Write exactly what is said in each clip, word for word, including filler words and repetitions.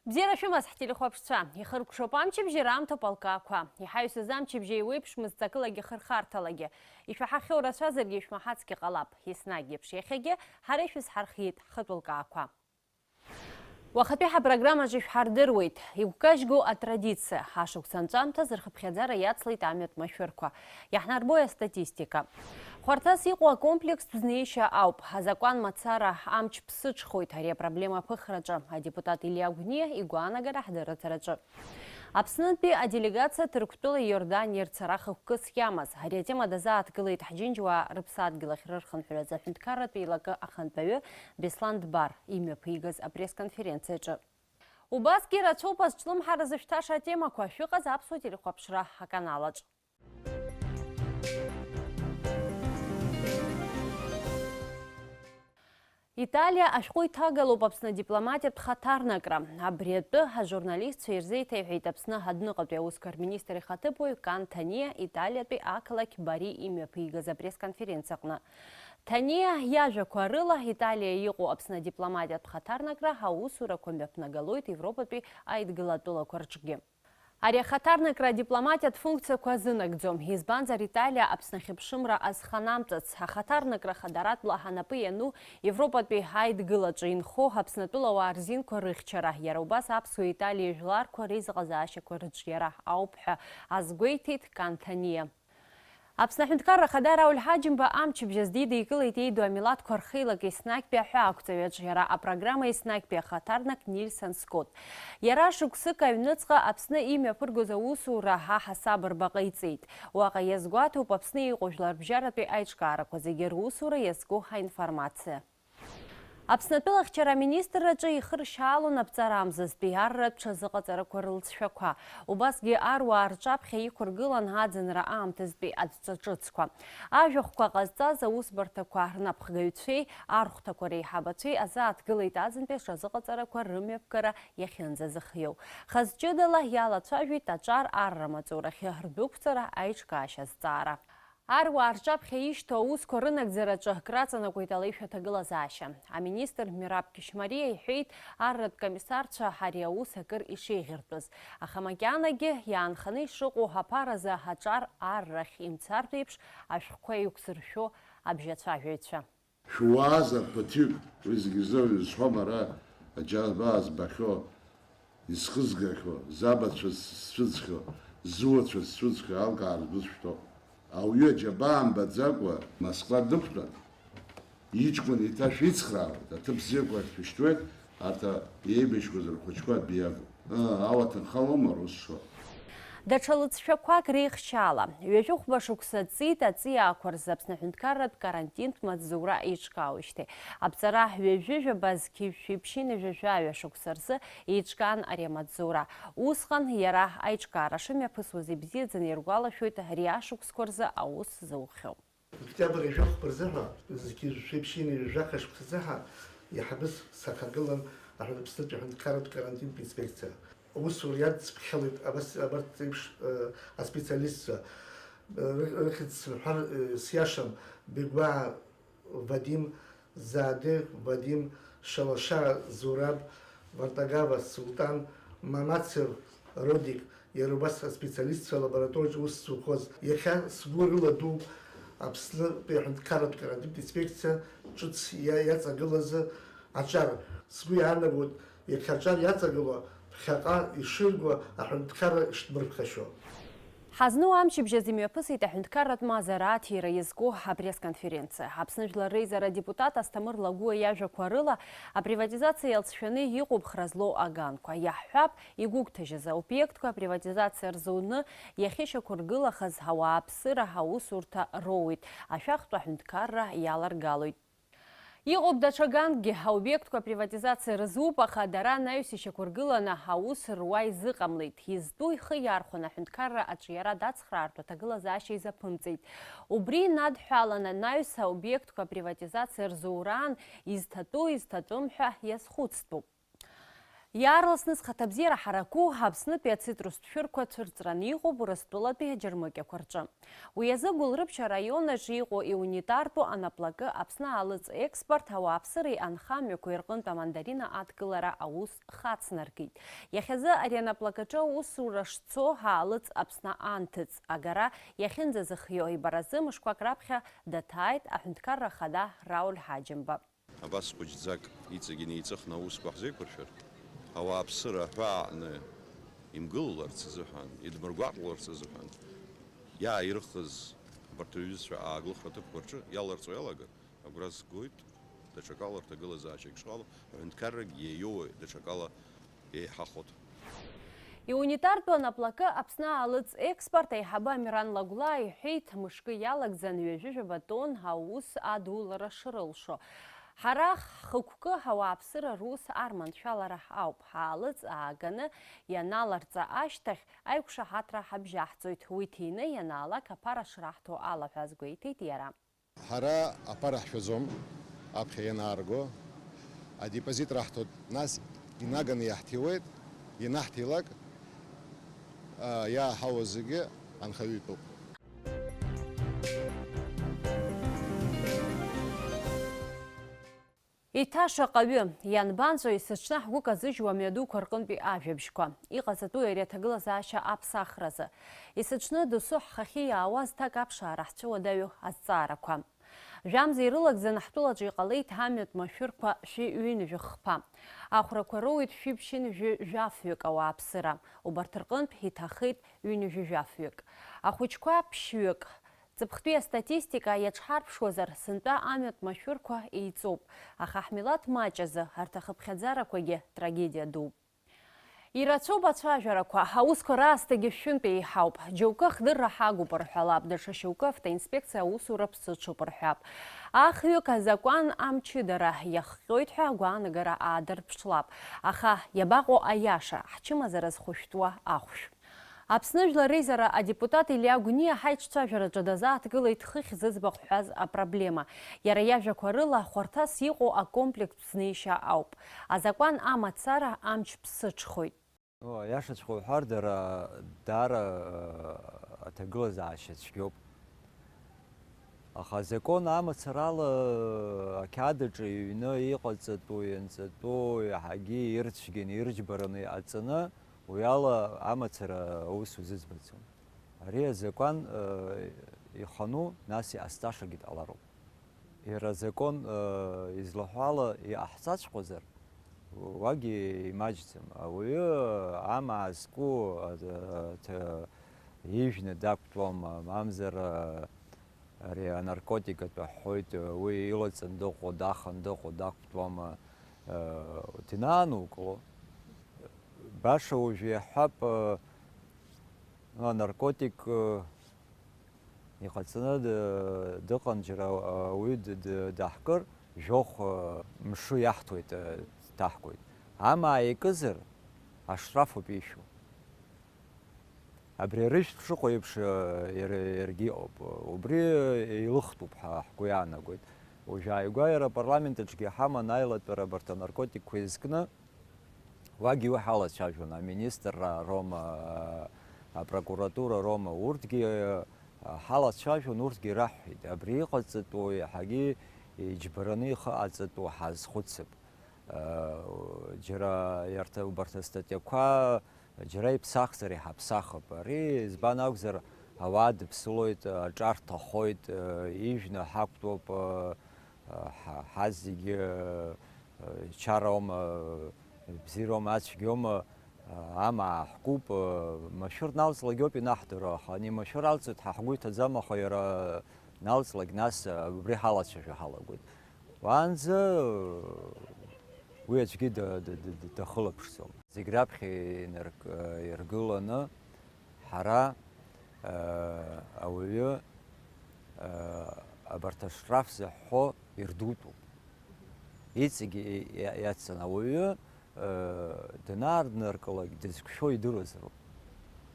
Бзиара шәымаз, ҳтелехәаԥшцәа! Ихыркәшоуп амчыбжьи раамҭоуп алкаақәа. Иҳаҩсыз амчыбжьи еиуеиԥшмызт ҵакылагьы хырхарҭалагьы. Ишәаҳахьоу рацәазаргьы ишәмаҳацгьы ҟалап. Еснагь еиԥш иахьагьы ҳара ишәызҳархиеит ҳхатә лкаақәа. Уахатәи ҳапрограммаҿы ишәҳардыруеит, игәкажьгоу атрадициа, ашықәс анҵәамҭаз рхыԥхьаӡара иацлеит амҩатә машәырқәа. Иаҳнарбои астатистика? Хәарҭас иҟоу акомплекстә знеишьа ауп. Азакәан мацара амч ԥсыҽхоит ари апроблема аԥыхраҿы. Адепутат Илиа Гәниа игәаанагара ҳдырраҭараҿы. Аԥснынтәи аделегациа Ҭырқәтәылеи Иорданиеи рцара хықәкыс иамаз. Ари атема дазааҭгылеит ҳџьынџьуаа рыԥсадгьыл ахь рырхынҳәразы аҳәынҭқарратә еилакы ахантәаҩы Беслан Дбар имҩаԥигаз апресс-конференциаҿы. Убасгьы ирацәоуп азҿлымҳара зышәҭаша атемақәа, шәыҟаз аԥсуа телехәаԥшра аканалаҿ. Италиа ашәҟәы иҭагалоуп Аԥсны адипломатиатә хаҭарнакра. Абри атәы ажурналистцәа ирзеиҭеиҳәеит Аԥсны адәныҟатәи аусқәа рминистр ихаҭыԥуаҩ Кан Ҭаниа Италиатәи ақалақь Бари имҩаԥигаз апресс-конференциаҟны. Ҭаниа иажәақәа рыла, Италиа иҟоу Аԥсны адипломатиатә хаҭарнакра аусурақәа мҩаԥнагалоит Европатәи аидгылатәылақәа рҿгьы. Ари ахаҭарнакра адипломатиатә функциақәа азынагӡом, избанзар Италиа Аԥсны ахьыԥшымра азханамҵац, ахаҭарнакра хадаратәла ҳанапы иану Европатәи аидгылаҿы инхо Аԥснатәыла ауаа рзинқәа рыхьчара, иара убас аԥсуа-италиа жәларқәа реизыҟазаашьақәа рыҿиара ауп ҳәа азгәеиҭеит Кан Ҭаниа. Аԥсны Аҳәынҭқарра Ахада Рауль Ҳаџьымба амчыбжь азы дидикылеит еиду амилаҭқәа рхеилак еснагьтәи аҳәаақәҵаҩ аҿиара апрограмма еснагьтәи ахаҭарнак Нильсон Скотт. Иара шықәсык аҩныҵҟа Аԥсны имҩаԥыргоз аусура аҳасаб рбаҟа иҵеит. Уаҟа иазгәаҭоуп Аԥсны иҟоу жәларбжьаратәи аиҿкаарақәа зегьы русура иазку аинформациа. Аԥснатәылахьчара аминистрраҿы ихыршьаалон аԥҵарамзазтәи арратә ҽазыҟаҵарақәа рылҵшәақәа. Убасгьы аруаа рҿаԥхьа иқәыргылан аӡынра аамҭазтәи адҵа ҿыцқәа. Ажәахәқәа ҟазҵаз аусбарҭақәа рнапхгаҩцәеи архәҭақәа реиҳабацәеи азааҭгылеит аӡынтәи аҽазыҟаҵарақәа рымҩаԥгара иахьынӡазыхиоу. Хаз ҷыдала иалацәажәеит аҿар арра маҵурахьы рдәықәҵара аиҿкаашьа азҵаара. Аруаа рҿаԥхьа ишьҭоу аусқәа рынагӡараҿы акраҵанакуеит алеишәа аҭагылазаашьа. Аминистр Мераб Кьышьмариа иҳәеит, арратә комиссарцәа ари аус акыр ишеиӷьыртәыз. Аха макьанагьы иаанханы ишыҟоу аԥаразы аҿар аррахь имцартә еиԥш ашәҟәқәа еиқәзыршәо абжьацәажәаҩцәа. Шәуаазар ҳәа ҭҩык, уи зегьы рзы уаҩы зҳәом ара, аџьабаа збахьоу, исхызгахьоу, забацәа сцәыӡхьоу, зуацәа сцәыӡхьоу, алкаа ртәы шәҭоуп. Ауаҩы аџьабаа мбаӡакәа Москва дықәтәан, иҷкәын еиҭа шәицхраауеит, аҭыԥ бзиақәа ахь шәышьҭуеит, арҭ еибашьқәаз рхәыҷқәа адәы иагуп. Ыы, ауа ҭынхалома рус шо? Даҽа лыҵшәақәак реихшьаала, ҩажәи хәба шықәса ҵит аҵиаақәа рзы Аԥсны аҳәынҭқарратә карантинтә маҵзура еиҿкаауеижьҭеи. Аԥҵара ҩажәи жәаба зқьи жәшәи ԥшьынҩажәи жәаҩа шықәса рзы еиҿкаан ари амаҵзура. Усҟан иара аиҿкаара шымҩаԥысуаз ибзиаӡаны иргәалашәоит ари ашықәсқәа рзы аус зухьоу. Октиабр ижәохәба рзыҳәа, зқьи жәшәи ԥшьынҩажәи жәаха шықәсазыҳәа иаҳбыс сахагылан аҳәын-, Аԥснытәи аҳәынҭқарратә карантинтә инспекциа. Аусура иадсыԥхьалеит абас, абарҭ еиԥш, э, аспециалистцәа. Э, ры-, рыхьӡ сымҳәар, э, сиашам, Бегәаа Вадим, Зааде Вадим, Шалашаа Зураб, Вартагава Султан, Мамацев Родик, иара убас аспециалистцәа алабораториаҿы аус зуқәоз. Иахьа сгәы рыладууп Аԥснытәи аҳәынҭқарратә карантинтә инспекциа ҿыц иа-, иаҵагылазы аҿар. Сгәы иаанагоит, иахьа аҿар иаҵагылоу ԥхьаҟа ишырго аҳәынҭқарра ишҭмырԥхашьо. Ҳазну амчыбжь азы имҩаԥысит аҳәынҭқарратә мазара аҭира иазку апресс-конференциа. Аԥсны Жәлар Реизара адепутат Асҭамыр Лагәуа иажәақәа рыла, априватизациа иалҵшәаны иҟоуп хра злоу аганқәа. Иаҳҳәап, игәыгәҭажьыз аобиектқәа априватизациа рзуны иахьышьақәыргылахаз ауааԥсыра аусурҭа роуеит, ашәахтә аҳәынҭқарра иаларгалоит. Иҟоуп даҽа ганкгьы, аобиектқәа априватизациа рызуп, аха дара анаҩс ишьақәыргыланы аус руа изыҟамлеит. Изтәу ихы иархәаны аҳәынҭқарра аҿиара дацхраартә аҭагылазаашьа изаԥымҵеит. Убри инадҳәалан анаҩс аобиектқәа априватизациа рзураан изҭатәу-изҭатәым ҳәа иазхәыцтәуп. Иаарласны зхаҭабзиара ҳараку Аԥснытәи ацитрустә шәырқәа цәырҵраны иҟоуп Урыстәылатәи аџьармыкьақәа рҿы. Уи азы Гәылрыԥшь араион аҿы иҟоу иунитартәу анаплакы Аԥсны аалыҵ експорт ауааԥсыреи анхамҩақәеи рҟынтә амандарина адкылара аус хацнаркит. Иахьазы ари анаплакаҿы аусура шцо аалыҵ Аԥсны анҭыҵ агара иахьынӡазыхио ибаразы мышқәак раԥхьа даҭааит аҳәынҭқарра ахада Рауль Ҳаџьымба. Абас хәыҷӡак иҵегь инеиҵыхны аусқәа ҳзеиқәыршәар, ауааԥсыра аҳәаа аҟны имгылаларц азыҳәан, идмыргәаҟларц азыҳәан, иааирыхыз абарҭ рҩызцәа ааглыхра аҭыԥқәа рҿы иаларҵо иалагар, агәра згоит, даҽакала рҭагылазаашьа икшала, аҳәынҭқаррагь иеиоуи даҽакала еиҳахоит. Иунитартәу анаплакы Аԥсны аалыҵ експорт аиҳабы Амиран Лагәлаа иҳәеит, мышкы иалагӡан ҩажәи жәаба тонн аус адулара шрылшо. Ҳара ҳхықәкы ауааԥсыра рус арманшәалара ауп. Ҳаалыҵ ааганы ианаларҵа ашьҭахь аиқәшаҳаҭра ҳабжьаҳҵоит, уи ҭины ианаалак аԥара шраҳҭо ала ҳәа азгәеиҭеит иара. Ҳара аԥара ҳшәаӡом, аԥхьа ианаарго, адепозит раҳҭоит, нас инаганы иаҳҭиуеит, ианаҳҭилак, а, иааҳауа зегьы анхаҩы итәуп. Еиҭа шаҟаҩы, ианбанҵәо есыҽны ҳгәы казыжьуа амҩадуқәа рҟынтәи ажәабжьқәа? Иҟаҵатәуи ари аҭагылазаашьа аԥсахразы? Есыҽны досу ҳхахьы иаауаз ҭак аԥшаара ҳцәыуадаҩу азҵаарақәа? Жәамза ирылагӡаны ҳтәылаҿы иҟалеит амҩатә машәырқәа шәи ҩынҩажәи хԥа. Ахәрақәа роуеит шәи ԥшьынҩажәи жәафҩык ауааԥсыра. Убарҭ рҟынтә иҭахеит ҩынҩажәи жәафҩык. Ахәыҷқәа ԥшьҩык. Ҵыԥхтәи астатистика иаҿҳарԥшуазар, сынтәа амҩатә машәырқәа еиҵоуп, аха ҳмилаҭ маҷ азы арҭ ахыԥхьаӡарақәагьы трагедиа дууп. Ирацәоуп ацәажәарақәа, аусқәа раасҭагьы шәынтә еиҳауп. Џьоукы ахдырра ҳагуп рҳәалап, даҽа шьоукы автоинспекциа аусура ԥсыҽуп рҳәап. Ахҩык азакәан амчыдара иахҟьоит ҳәа агәаанагара аадырԥшлап. Аха иабаҟоу аиаша, ҳчымазара зхәышәтәуа ахәшә? Аԥсны Жәлар реизара адепутат Илиа Гәниа ҳаиҿцәажәараҿы дазааҭгылеит хыхь зыӡбахә ҳәаз апроблема. Иара иажәақәа рыла, хәарҭас иҟоу акомплектә знеишьа ауп. Азакәан амацара амч ԥсыҽхоит. О, аиашаҵәҟьа уҳәар, дара даара, э, аҭагылазаашьа цәгьоуп. Аха азакәан амацарала, э, ақьаад аҿы иҩны иҟаҵатәу, ианҵатәу иаҳагьы ирцәгьаны, ирџьбараны иҟаҵаны, уи ала амацара аус узыӡбаӡом. Ари азакәан, э, ихану, нас иҟазҵашагьы дҟалароуп. Иара азакәан, э, излаҳәо ала иҟаҳҵаҵәҟьозар, уагьы имаҷӡам. Ауаҩы амаа зку, э, т-, ижәны дақәтәома, мамзар, э, ари анаркотик атәы ҳҳәоит, уи илаҵан дыҟоу, дахан дыҟоу, дақәтәома, э, днаанукыло. Баша уажә иаҳҳәап, э, анаркотик, э, иҟаҵаны д-, дыҟан, џьара ауаҩы д-, д-, даҳкыр, жәохә, э, мшы иаҳҭоит, э, дҭаҳгоит. Амаа икызар, ашраф ауп ишәу. Абри арыжәтә шыҟоу еиԥш, э, иара, иаргьы иҟоуп. Убри еилыхтәуп ҳәа ҳгәы иаанагоит. Уажә ааигәа иара апарламент аҿгьы ҳаман аилатәара абарҭ анаркотикқәа изкны, уагьы уи ҳалацәажәон, аминистрра роума, а-, апрокуратура роума, урҭгьы, а, ҳалацәажәон, урҭгьы раҳҳәеит, абри иҟаҵатәу иаҳагьы иџьбараны ихы аҵатәу ҳазхәыцып. А, џьара иарҭ-, убарҭ астатиақәа џьара иԥсахзар иҳаԥсахып. Ари избан акәзар, ауаа дыԥсылоит, аҿар ҭахоит, ижәны ҳақәтәоуп, ҳа-, ҳазегьы чароума, бзиароума, ацәгьоума, амаа ҳкуп, машәыр налҵлакгьоуп инаҳдыруа, аха ани машәыр алҵуеит, ҳа ҳгәы иҭаӡам, аха иара налҵлак, нас убри ҳалацәажәо ҳалагоит. Уаанӡа уи аӡәгьы да-, да-, да-, да-, дахылаԥшӡом. Зегь раԥхьа инарк-, иргыланы ҳара, э, ауаҩы, э, абарҭ ашраф зыҳәҳәо ирдутәуп. Иҵегь и-, и-, иацын ауаҩы, э, данааднаркылак дызқәшәо идыруазароуп.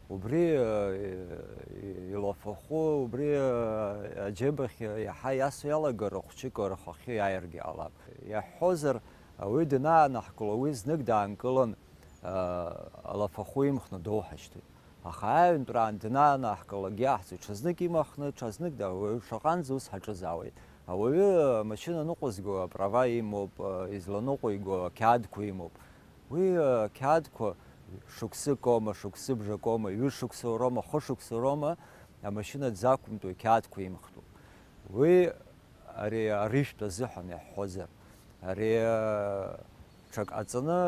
Убри, э, и-, илафахәы, убри, э, аџьабахь иаҳа иасо иалагар, ахәыҷык рхахьы иааиргьы ҟалап. Иаҳҳәозар, ауаҩы данаанаҳкыло, уи знык даанкылан, Алафахәы имхны доуҳашьҭуеит. Аха аҩынтәраан днанааҳгалакгьы иаҳӡоит, ҽазнык имахны, ҽазнык да-, уаҩы шаҟанӡа ус ҳаҿызаауеит. Ауаҩы амашьына ныҟәызго аправа имоуп, изланыҟәиго ақьаадқәа имоуп. Уи ақьаадқәа шықәсык оума, шықәсыбжак оума, ҩышықәса роума, хышықәса роума, амашьына дзақәымтәо ақьаадқәа имхтәуп. Уи ари арыжәтә азыҳәан иаҳҳәозар, ари, ы, ҽак ҟаҵаны,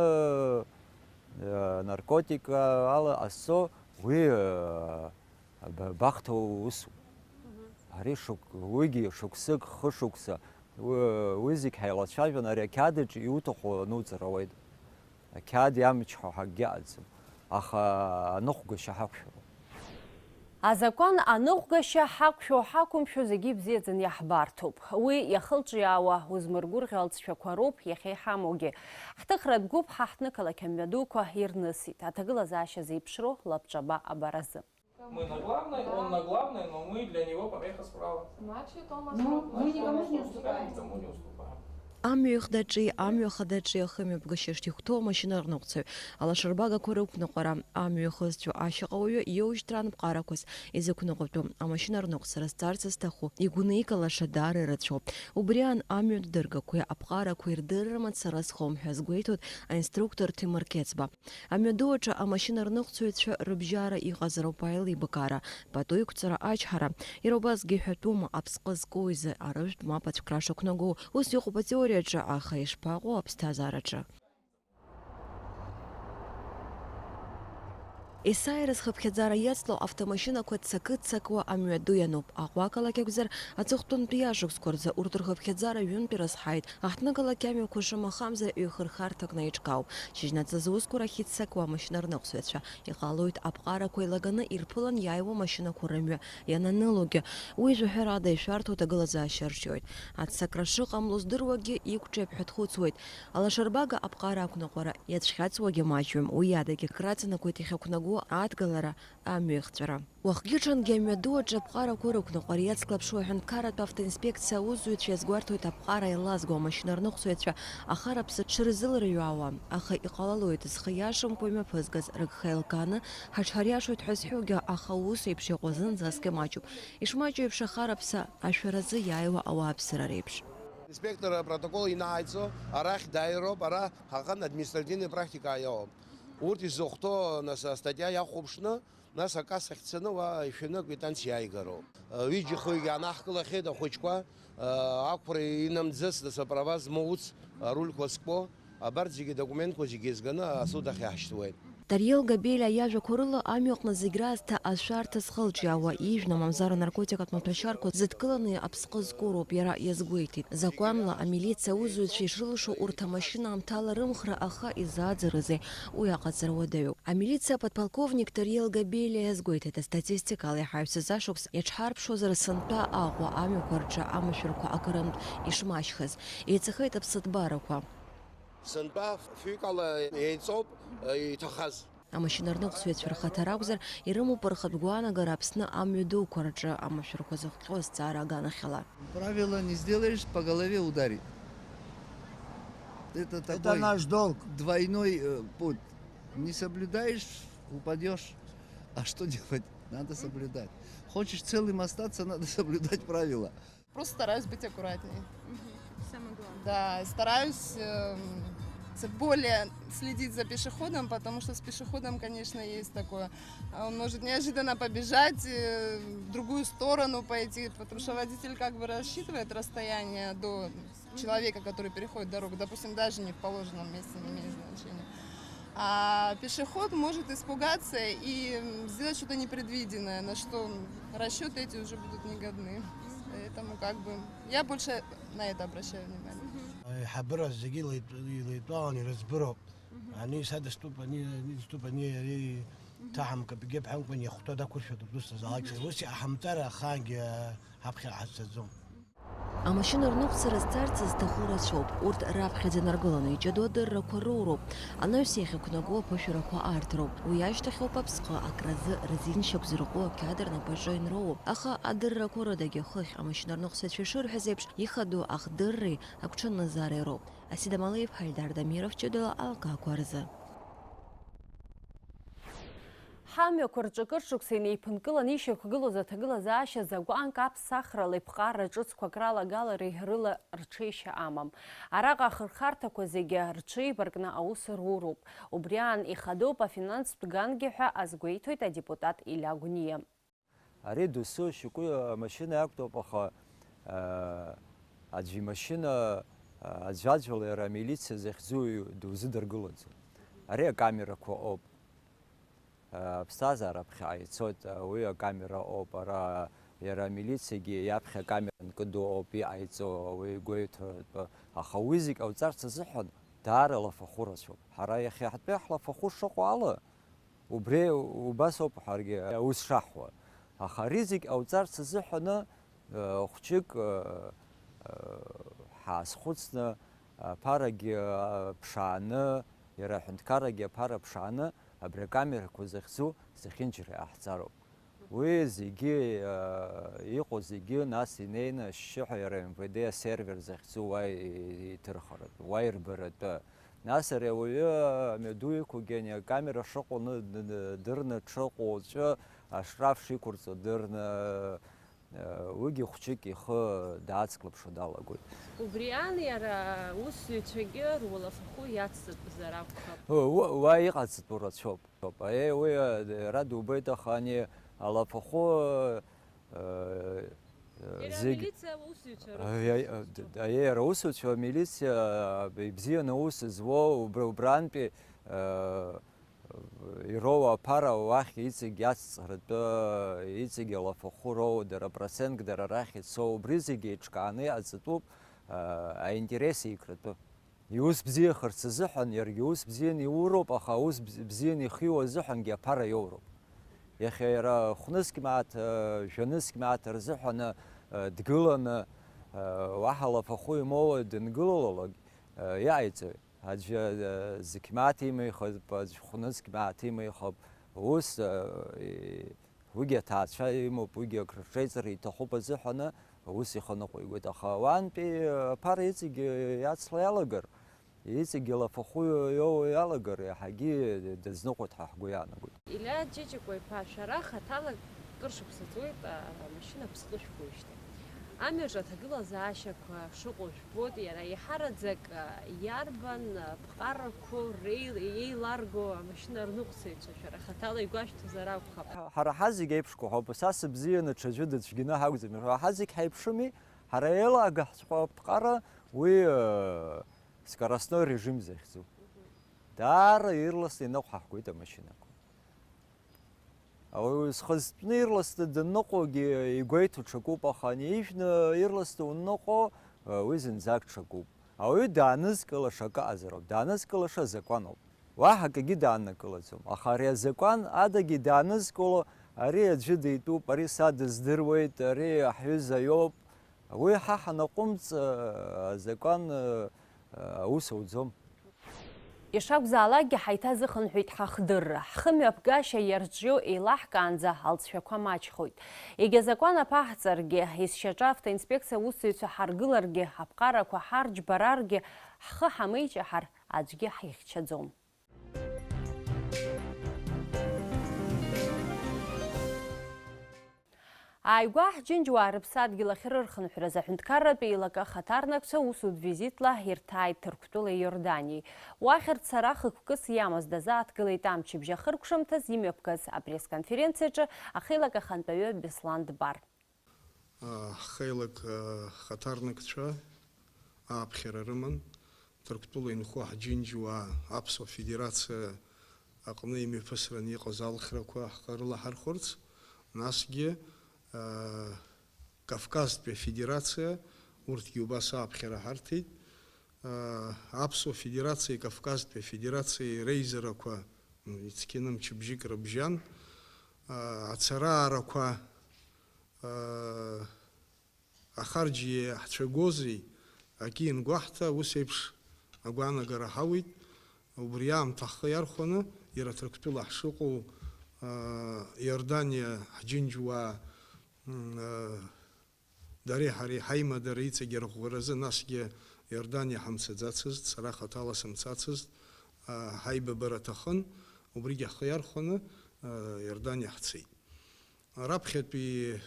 ы, наркотик, ы, ала ҟазҵо, уи, ы, б-, бахҭа усуп. Ари шықә-, уигьы шықәсык, хышықәса, уи, уи зегь ҳаилацәажәон, ари ақьаад аҿы иуҭаху ануҵар ауеит. Ақьаад иамчҳауа ҳәа акгьы ыҟаӡам, аха аныҟәгашьа ҳақәшәароуп. Азакәан аныҟәгашьа ҳақәшәо ҳақәымшәо зегьы ибзиаӡаны иаҳбарҭоуп. Уи иахылҿиаауа узмыргәырӷьо алҵшәақәа роуп иахьа иҳамоугьы. Ҳҭыхратә гәыԥ ҳа ҳҭнықалақь амҩадуқәа ирнысит, аҭагылазаашьа зеиԥшроу лабҿаба абаразы. Мы на главной, он на главной, но мы для него помеха справа. Значит, он нас... Ну, мы никому не уступаем. Никому не уступаем. Амҩа ихдаҿи, амҩа хадаҿи ахымҩаԥгашьа шихәҭоу амашьына рныҟәцаҩ, алашарбагақәа рықәныҟәара, амҩа ихызцәу ашьаҟа уаҩы иоужьҭра анапҟарақәаз изықәныҟәатәу амашьына рныҟәцара зҵарц зҭаху игәынеигалаша даара ирацәоуп. Убри аан амҩатә дыргақәеи аԥҟарақәеи рдырра мацара зхом ҳәа азгәеиҭоит аинструктор Ҭемыр Қьецба. Амҩаду аҿы амашьына рныҟәцаҩцәа рыбжьара иҟазароуп аилибакаара, пату иқәҵара ачҳара. Иара убасгьы иҳәатәума аԥсҟы зку изы арыжәтә мап ацәкра шықәнаго? Ус иҟоуп атеориаҿы, аха ишԥаҟоу аԥсҭазаараҿы? Есааира зхыԥхьаӡара иацло автомашьынақәа ццакы-ццакуа амҩаду иануп. Аҟәа ақалақь акәзар, аҵыхәтәантәи ашықәсқәа рзы урҭ рхыԥхьаӡара ҩынтә ирызҳаит. Аҳҭнықалақь амҩақәа шамахамзар ҩхырхарҭак наиҿкаауп. Шьыжьнаҵы зусқәа рахь иццакуа амашьына рныҟәцаҩцәа иҟалоит аԥҟарақәа еилаганы ирԥылан иааиуа амашьынақәа рымҩа иананылогьы. Уи жәаҳәарада ишәарҭоу аҭагылазаашьа рҿиоит. Аццакра шыҟамло здыруагьы иқәҿиап ҳәа дхәыцуеит. Алашарбага аԥҟара ақәныҟәара иацәхьаҵуагьы маҷҩым, уи адагьы краҵанакуеит иахьақәнаго адгалара амҩахьҵәара. Уахгьы-ҽынгьы амҩаду аҿы аԥҟарақәа рықәныҟәара иацклаԥшуа аҳәынҭқарратә автоинспекциа аусзуҩцәа иазгәарҭоит аԥҟара еилазго амашьына рныҟәцаҩцәа ахараԥса дшырзылрыҩуауа, аха иҟалалоит зхы иашамкәа имҩаԥызгаз рыгха еилкааны ҳаҽҳариашоит ҳәа зҳәогьы, аха ус еиԥш иҟоу зынӡаскгьы маҷуп. Ишмаҷу еиԥш ахараԥса ашәаразы иааиуа ауааԥсыра реиԥш. Инспектор апротокол инааиҵо арахь дааироуп, ара ҳаҟан административный практика иоуам. Урҭ изыхәҭоу, нас, астатиа иахәаԥшны, нас акассахь дцаны уа ишәаны аквитанциа иааигароуп. Ҩыџьа-хҩык иаанаҳкылахьеит ахәыҷқәа, ақәра инамӡыц, нас, аправа змоуц арульқәа зкуа, абарҭ зегьы, документқәа зегьы еизганы асуд ахь иаҳшьҭуеит. Тариел Габелиа иажәақәа рыла, амҩаҟны зегь раасҭа ашәарҭа зхылҿиаауа, ижәны, мамзар анаркотикатә маҭәашьарқәа зыдкыланы аԥсҟы зкуроуп, иара иазгәеиҭеит. Закәанла, амилициа аусзуҩцәа ишрылшо урҭ амашьына аамҭала рымхра, аха изааӡарызеи? Уи аҟаҵара уадаҩуп. Амилициа аподполковник Тариел Габелиа иазгәеиҭеит, астатистикала иҳаҩсыз ашықәс иаҽҳарԥшуазар, сынтәа Аҟәа амҩақәа рҿы амашәырқәа акырынтә ишмашьхаз. Еиҵахеит аԥсыҭбарақәа. Сынтәа фҩык ала еиҵоуп, э, иҭахаз. Амашьына рныҟәцаҩцәа рхаҭа ракәзар, ирымоуп рхатә гәаанагара Аԥсны амҩа дуқәа рҿы амашәырқәа зыхҟьо азҵаара аганахьала. Правило не сделаешь, по голове ударит. Это Это такой наш долг. Двойной, э, путь. Не соблюдаешь, упадёшь. А что делать? Надо соблюдать. Хочешь целым остаться, надо соблюдать правила. Просто стараюсь быть аккуратнее. Самое главное. Да, стараюсь, эм, с-, более следить за пешеходом, потому что с пешеходом, конечно, есть такое. А он может неожиданно побежать, э, в другую сторону пойти, потому что водитель как бы рассчитывает расстояние до человека, который переходит дорогу, допустим, даже не в положенном месте, не имеет значения. А пешеход может испугаться и, м, сделать что-то непредвиденное, на что расчёты эти уже будут не годны. Поэтому как бы я больше на это обращаю внимание. Аиҳабыра зегьы илеит-, илеитәалан ирыӡбыроуп. Ани са дыстәуп, ани, ани дыстәуп, ани ари ҭаҳамкып, егьи бҳәамкәан иахәҭоу дақәыршәатәуп, дусҭазаалак сара. Ус иҟаҳамҵар ахаангьы ҳаԥхьа ҳацаӡом. Амашьына рныҟәцара зцарц зҭаху рацәоуп. Урҭ раԥхьаӡа инаргыланы иҷыдоу адыррақәа роуроуп. Анаҩс иахьақәнаго аԥышәарақәа арҭароуп. Уи ашьҭахьоуп аԥсҟы акразы рзин шьақәзырӷәӷәо ақьаад рнапаҿы инроуоу. Аха адыррақәа рыдагьы хыхь амашьына рныҟәцаҩцәа ишырҳәаз еиԥш, ихадоу ахдырреи агәҽанызаареи роуп. Асида Малеиԥҳа, Ельдар Дамиров, ҷыдала алкаақәа рзы. Ҳамҩақәа рҿы акыр шықәса инеиԥынкыланы ишьақәгылоз аҭагылазаашьа закәанк аԥсахрала иԥҟара ҿыцқәак ралагалареи рыла рҽеишьа амам. Араҟа ахырхарҭақәа зегьы рҽеибаркны аус руроуп. Убри аан ихадоуп афинанстә гангьы ҳәа азгәеиҭоит адепутат Илиа Гәниа. Ари досу шьоукы амашьына иақәтәоуп, аха, аа, аӡә имашьына, аа, аӡәаӡәала иара амилициа захьӡу дузыдыргылаӡом. Ари акамерақәа ыҟоуп. Аԥсҭазаара ԥхьаҟа ицоит, уи акамера ыҟоуп, ара иара амилициагьы иаԥхьа акамера нкыду ауп иҟаиҵо, уи гәеиҭаратәы. Аха уи зегь ҟауҵарц азыҳәан даара лафахәы рацәоуп. Ҳара иахьатәи ҳлафахәы шыҟоу ала, убри убас ауп ҳаргьы аус шаҳуа. Аха ари зегь ҟауҵарц азыҳәаны, э, хәҷык, э, э, ҳаазхәыцны, аԥарагьы, э, ԥшааны, иара аҳәынҭқаррагьы аԥара ԥшааны, абри акамерақәа захьӡу зехьынџьара иҟаҳҵароуп. Уи зегьы, э, иҟоу зегьы нас инеины ашьшьыҳәа иара М В Д асервер захьӡу уа и-, иҭырхаратәы, уа ирбаратәы. Нас ари ауаҩы амҩаду иқәугьы ани акамера шыҟоу ны-, ны-, ны-, дырны дшыҟоу уаҵәы аштраф шиқәырҵо дырны, э, уигьы хәҷык ихы даацклаԥшуа далагоит. Убри аан иара аусзуҩцәагьы руалафахәы иацҵатәзар акәхап. Уа, уа, уа иҟаҵатәу рацәоуп. Аиеи, уи, э, иара дубеит, аха ани алафахәы, э, э, Иара зегь-, амилициа аусзуҩцәа аиеи, рыцҳасуп. Аиеи, иара аусзуҩцәа, амилициа, э, ибзианы аус зуоу, убра-, убрантәи, э, ироуа аԥара уахь иҵегь иацҵаратәы, иҵегь алафахәы роуа, дара процентк дара рахь ицо, убри зегь еиҿкааны иҟаҵатәуп, э, аинтерес еиқәратәы. Иус бзиахарц азыҳәан иаргьы ус бзианы иуроуп, аха аус бз-, бзианы ихиуа азыҳәангьы аԥара иоуроуп. Иахьа иара хәнызқь мааҭ, э, жәанызқь мааҭ рзыҳәаны, э, дгыланы, э, уаҳа лафахәы имоуа дынгылалалак, э, иҟаиҵоит. Аӡәы, э, зқь мааҭ имихып, аӡә хәнызқь мааҭ имихып. Ус, э, и-, Уигьы аҭаацәа имоуп, уигьы акрырҿеиҵара иҭахуп азыҳәаны, аус ихы ныҟәигоит. Аха уантәи аԥара иҵегьы иацла иалагар, иҵегьы лафахәы иоуа иалагар, иаҳагьы дазныҟәоит ҳәа ҳгәы иаанагоит. Илиа Ҷыҷыкәа-иԥа, шәара хаҭала кыр шықәса ҵуеит, а, амашьына ԥсҟы шәгоижьҭеи. Амҩаҿы аҭагылазаашьақәа шыҟоу жәбоит, иара еиҳараӡак, а, иарбан, а, ԥҟарақәоу реил-, еиларго амашьына рныҟәцаҩцәа, шәара хаҭала игәашәҭозар акәхап. Ҳара ҳазегь еиԥшқәа ҳауп, са сыбзианы ҽаӡәы дыцәгьаны ҳакәӡам, ҳара ҳазегь ҳаиԥшыми, ҳара еилаагаҳҵәҟьоу аԥҟара уи, э, скоростной режим захьӡу. Даара ирласны иныҟәҳаҳгоит амашьынақәа. Ауаҩы зхы зтәны ирласны данныҟәогьы игәеиҭо ҽакуп, аха ани ижәны ирласны унныҟәо, уи зынӡак ҽакуп. Ауаҩы даанызкылаша акы аҟазароуп, даанызкылаша азакәаноуп. Уаҳа акгьы дааннакылаӡом, аха ари азакәан адагьы даанызкыло, ари аӡәы дитәуп, ари са дыздыруеит, ари аҳҩыза иоуп, уи ҳа ҳанаҟәымҵ, азакәан аус ауӡом. Ишакәзаалакгьы ҳаиҭазыхынҳәит ҳахдырра. Ҳхымҩаԥгашьа иарҿио еилаҳкаанӡа алҵшәақәа маҷхоит. Егьа азакәан аԥаҳҵаргьы, есшьаҿа автоинспекциа аусзуҩцәа ҳаргыларгьы, аԥҟарақәа ҳарџьбараргьы, ҳхы ҳамеиҷаҳар аӡәгьы ҳихьчаӡом. Ааигәа ҳџьынџьуаа рыԥсадгьыл ахьрырхынҳәраз аҳәынҭқарратә еилакы ахаҭарнакцәа усутә визитла ирҭааит Ҭырқәтәылеи Иорданиеи. Уахь рцара хықәкыс иамаз дазааҭгылеит амчыбжь ахыркәшамҭаз имҩаԥгаз апресс-конференциаҿы ахеилак ахантәаҩы Беслан Дбар. Ҳхеилак ахаҭарнакцәа ааԥхьара рыман Ҭырқәтәыла инхо ҳџьынџьуаа Аԥсуа Федерациа аҟны имҩаԥысран иҟаз алхрақәа ҳхы рылаҳархәырц, насгьы, аа, Кавказтәи Афедерациа, урҭгьы убас ааԥхьара ҳарҭеит. Аа, Аԥсуа Федерациеи Кавказтәи Афедерациеи реизарақәа, м, ицқьаны мчыбжьык рыбжьан. Аа, ацараарақәа, аа, ахарџь иаҳцәагозеи, акы иангәаҳҭа, ус еиԥш агәаанагара ҳауит. Убри аамҭа ҳхы иархәаны, иара Ҭырқәтәыла ҳшыҟоу, аа, Иорданиа ҳџьынџьуаа, м, аа, дареи ҳареи ҳаимадара иҵегь арӷәӷәаразы, насгьы Иорданиа ҳамцаӡацызт, сара хаҭала сымцацызт, аа, ҳаибабара аҭахын. Убригьы ҳхы иархәаны, Иорданиа ҳцеит. Раԥхьатәи,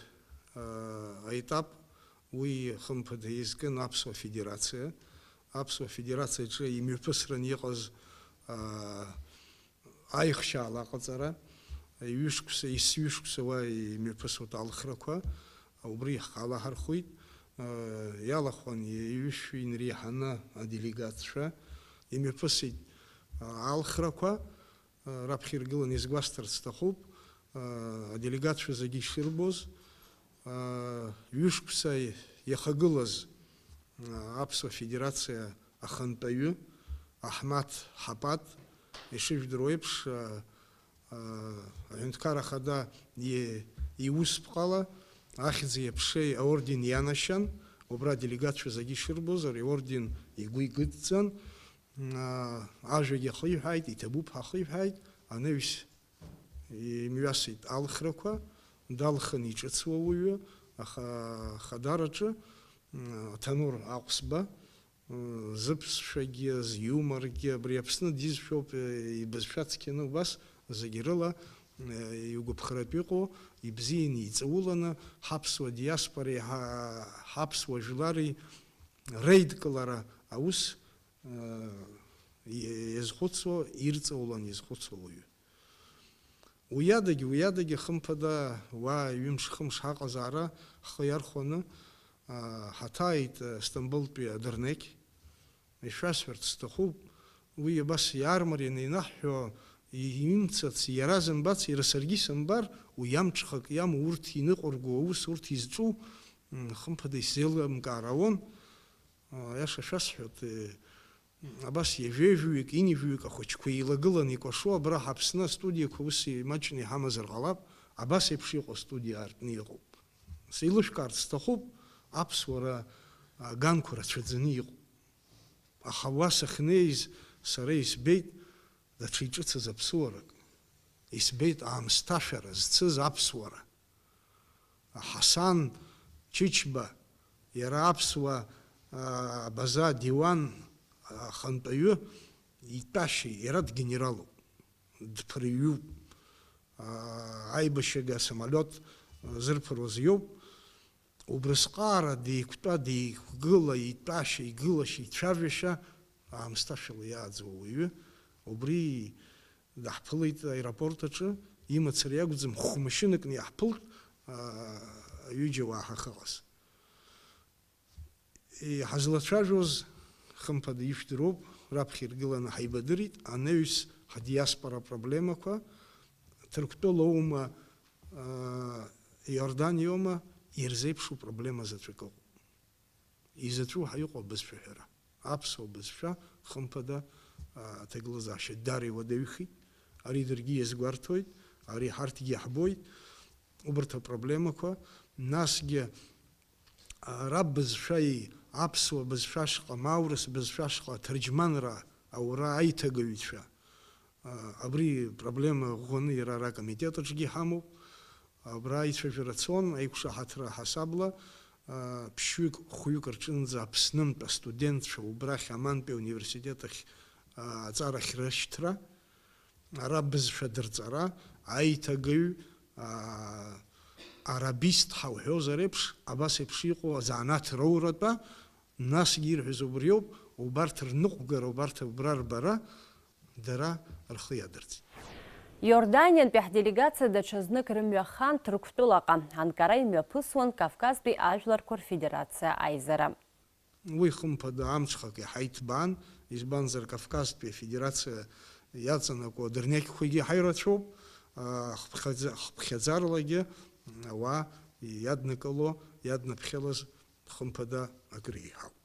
а, аетап уи, хымԥада, иазкын Аԥсуа Федерациа. Аԥсуа Федерациаҿы имҩаԥысран иҟаз, а, аихшьаала аҟаҵара, ҩышықәса, есҩышықәса уа имҩаԥысуеит алхрақәа, убри ҳхалаҳархәит. А, иалахәын ҩышәи иреиҳаны аделегатцәа, имҩаԥысит, а, алхрақәа. Раԥхьа иргыланы изгәасҭарц сҭахуп, аделегатцәа зегьы ишырбоз, ҩышықәса иахагылаз Аԥсуа Федерациа ахантәаҩы Аҳмаҭ Ҳапат, ишыжәдыруа еиԥш, Аҳәынҭқар Ахада и-, иусԥҟала ахьӡи аԥшеи аорден ианашьан, убра аделегатцәа зегьы ишырбоз, ари аорден игәы игәыдҵан, аа, ажәагьы ахиҳәааит, иҭабуп ҳәа ахиҳәааит, анаҩс имҩасит алхрақәа, далхын иҿыцуа уаҩы, аха ахадараҿы, м, Ҭанур Аҟәсба, м, зыԥсшәагьы, зиуморгьы, абри Аԥсны дизшәоуп, е, ибызшәа цқьаны убас зегь рыла, е, игәаԥхаратә иҟоу, ибзианы иҵауланы, ҳаԥсуа диаспореи ҳа-, ҳаԥсуа жәлари реидкылара аус, э, иазхәыцуа, ирҵаулан изхәыцуа уаҩы. Уиадагь, уиадагь, хымԥада, уа ҩымш-хымш ҳаҟазаара ҳхы иархәаны, а, ҳаҭааит, э, Стамбылтәи адырнеқь. Ишәасҳәарц сҭахуп, уи абас иаармарианы инаҳҳәо, и-, имцац, иара зымбац, иара саргьы сымбар, уи амҽхак иамоу, урҭ иныҟәырго аус, урҭ изҿу, м, хымԥада, исзеилымкаар ауан. Аиаша шәасҳәоит, э, абас ҩажәеи жәаҩык, ҩынҩажәаҩык ахәыҷқәа еилагыланы икәашо абра ҳАԥсны астудиақәа ус имаҷны иҳамазар ҟалап, абас еиԥш иҟоу астудиа аартны иҟоуп. Сеилышәкаарц сҭахуп, аԥсуара аганқәа рацәаӡаны иҟоуп. Аха уа сахьнеиз сара избеит даҽа иҿыцыз аԥсуарак. Избеит аамсҭашәара зцыз аԥсуара. Ҳасан Чычба, иара аԥсуа, а, абаза адиуан ахантәаҩы итәашьа, иара дгенералуп, дԥырҩуп, а, аибашьыга асамолиот зырԥыруаз иоуп. Убрысҟаара деиқәтәа, деиқәгыла, итәашьа, игылашьа, ицәажәашьа аамсҭашәала иааӡоу ауаҩы, убри Даҳԥылеит аеропорт аҿы, имацара иакәӡам, хә-машьынакны иаҳԥылт, аа, ҩыџьа уаа ҳахьыҟаз. Иҳазлацәажәоз, хымԥада, ишәдыруоуп, раԥхьа иргыланы ҳаибадырит, анаҩс ҳадиаспора апроблемақәа, Ҭырқәтәылоума, аа, Иорданиоума, ирзеиԥшу проблема заҵәык ыҟоуп. Изаҵәу ҳәа иҟоу абызшәа ҳәара. Аԥсуа бызшәа, хымԥада, а, аҭагылазаашьа даара иуадаҩхеит. Ари даргьы иазгәарҭоит, ари ҳарҭгьы иаҳбоит. Убарҭ апроблемақәа, насгьы, а, араб бызшәаи аԥсуа бызшәашҟа, ма аурыс бызшәашҟа аҭырџьманра аура аиҭагаҩцәа, А, абри проблема ӷәӷәаны иара ара акомитет аҿгьы иҳамоуп. Абра аицәажәара цон, аиқәшаҳаҭра ҳасабла, а, ԥшьҩык, хәҩык рҿынӡа Аԥснынтә астудентцәа убрахь Амантәи ауниверситет ахь, а, аҵарахь рышьҭра, араб бызшәа дырҵара, аиҭагаҩ, а, арабист ҳауҳәозар еиԥш, абас еиԥш иҟоу азанааҭ роуратәа, насгьы ирҳәаз убриоуп, убарҭ рныҟәгара, убарҭ убра рбара, дара рхы иадырҵеит. Иорданиантәи ҳделегациа даҽазнык рымҩа хан Ҭырқәтәылаҟа, Анкара имҩаԥысуан Кавказтәи ажәларқәа рфедерациа аизара. Уи, хымԥада, амҽхак иаҳа иҭбаан, избанзар, Кавказтәи афедерациа иаҵанакуа адырнеқьқәагьы иаҳа ирацәоуп, а, хыԥхьаӡа-, хыԥхьаӡарлагьы ауаа иаднакыло, иаднаԥхьалаз, хымԥада, акыр еиҳауп.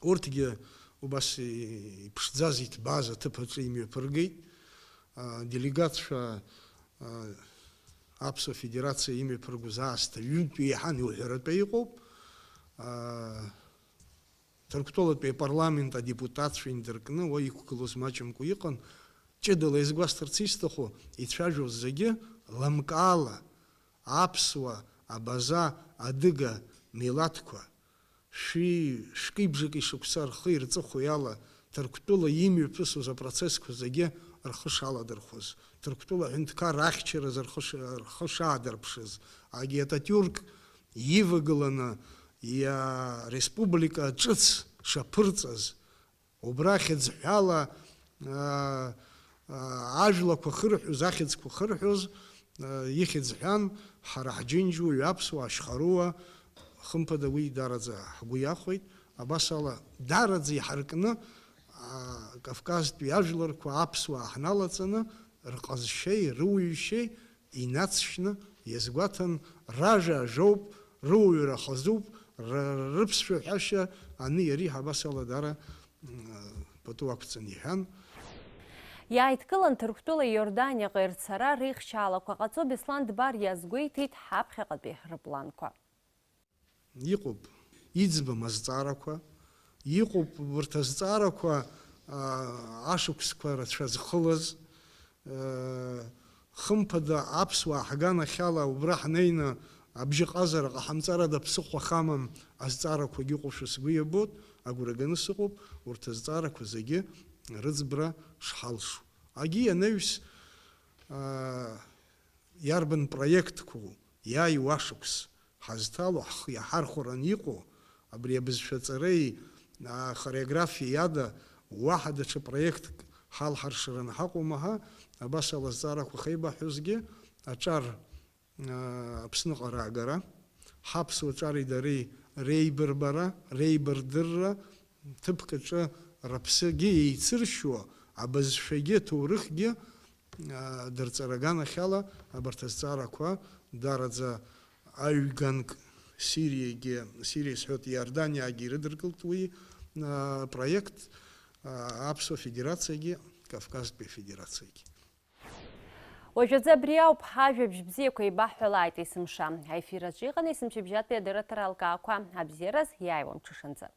Урҭгьы убас иԥшӡаз, иҭбааз аҭыԥ аҿы имҩаԥыргеит. Аделегатцәа, а, Аԥсуа Федерациа имҩаԥыргоз аасҭа ҩынтә еиҳан иуҳәаратәы иҟоуп. А, Ҭырқәтәылатәи апарламент адепутатцәа индыркны уа иқәгылоз маҷымкәа иҟан. Ҷыдала изгәасҭарц исҭаху, ицәажәоз зегьы лымкаала, аԥсуа, абаза, адыга милаҭқәа, шәи, шәкы-бжаки шықәса рхи рҵыхәеи ала Ҭырқәтәыла имҩаԥысуаз апроцессқәа зегьы рхы шаладырхәыз, Ҭырқәтәыла аҳәынҭқарра ахьчаразы рхы ш-, рхы шаадырԥшыз, Агиататиурк ивагыланы иа-, республика ҿыц шаԥырҵаз, убра хьыӡҳәала, аа, аа, ажәлақәа хырҳәоз, ахьӡқәа хырҳәоз, аа, ихьӡ ҳәан, ҳара ҳџьынџьуаҩ аԥсуаа ашьхаруа, хымԥада уи дараӡа ҳгәы иахәеит. Абас ала, дараӡа иҳаркны, аа, Кавказтәи ажәларқәа аԥсуаа ҳналаҵаны, рҟазшьеи рыуаҩшьеи инацшьны иазгәаҭан, ражәа ажәоуп, рыуаҩра хазуп, р-, рыԥсшәа ҳәашьа ани иареи ҳабас ала дара, м, пату ақәҵан иҳәан. Иааидкылан Ҭырқәтәылеи Иорданиаҟеи рцара реихшьаалақәа ҟаҵо Беслан Дбар иазгәеиҭеит ҳаԥхьаҟатәи рыпланқәа. Иҟоуп иӡбам азҵаарақәа, иҟоуп урҭ азҵаарақәа, аа, ашықәсқәа рацәа зхылаз, аа, хымԥада аԥсуаа ҳганахьала убра ҳнеины абжьыҟазара ҟаҳамҵарада ԥсыхәа хамам азҵаарақәагьы ыҟоушәа сгәы иабоит, агәра ганы сыҟоуп урҭ азҵаарақәа зегьы рыӡбра шҳалшо. Агьи анаҩс, аа, иарбан проектқәоу иааиуа ашықәс ҳазҭало, ҳхы иаҳархәаран иҟоу, абри абызшәа аҵареи ахореографиеи ада уаҳа даҽа проектк ҳалҳаршараны ҳаҟоума ҳәа, абас ала азҵаарақәа ахеибаҳҳәозгьы, аҿар, аа, Аԥсныҟа раагара, ҳаԥсуа ҿари дареи реибарбара, реибардырра, ҭыԥк аҿы рыԥсгьы еицыршьуа, абызшәагьы аҭоурыхгьы, аа, дырҵара аганахьала абарҭ азҵаарақәа дараӡа аҩганк Сириагьы, Сириа сҳәоит, Иорданиаагьы ирыдыркылт уи, аа, проект, аа, Аԥсуа Федерациагьы, Кавказтәи Афедерациагьы. Уажәазы абри ауп, ҳажәабжь бзиақәа еибаҳҳәалааит есымша. Аефир аҿы иҟан есымчыбжьатәи адырраҭара алкаақәа. Абзиараз, иааиуа мҽышанӡа.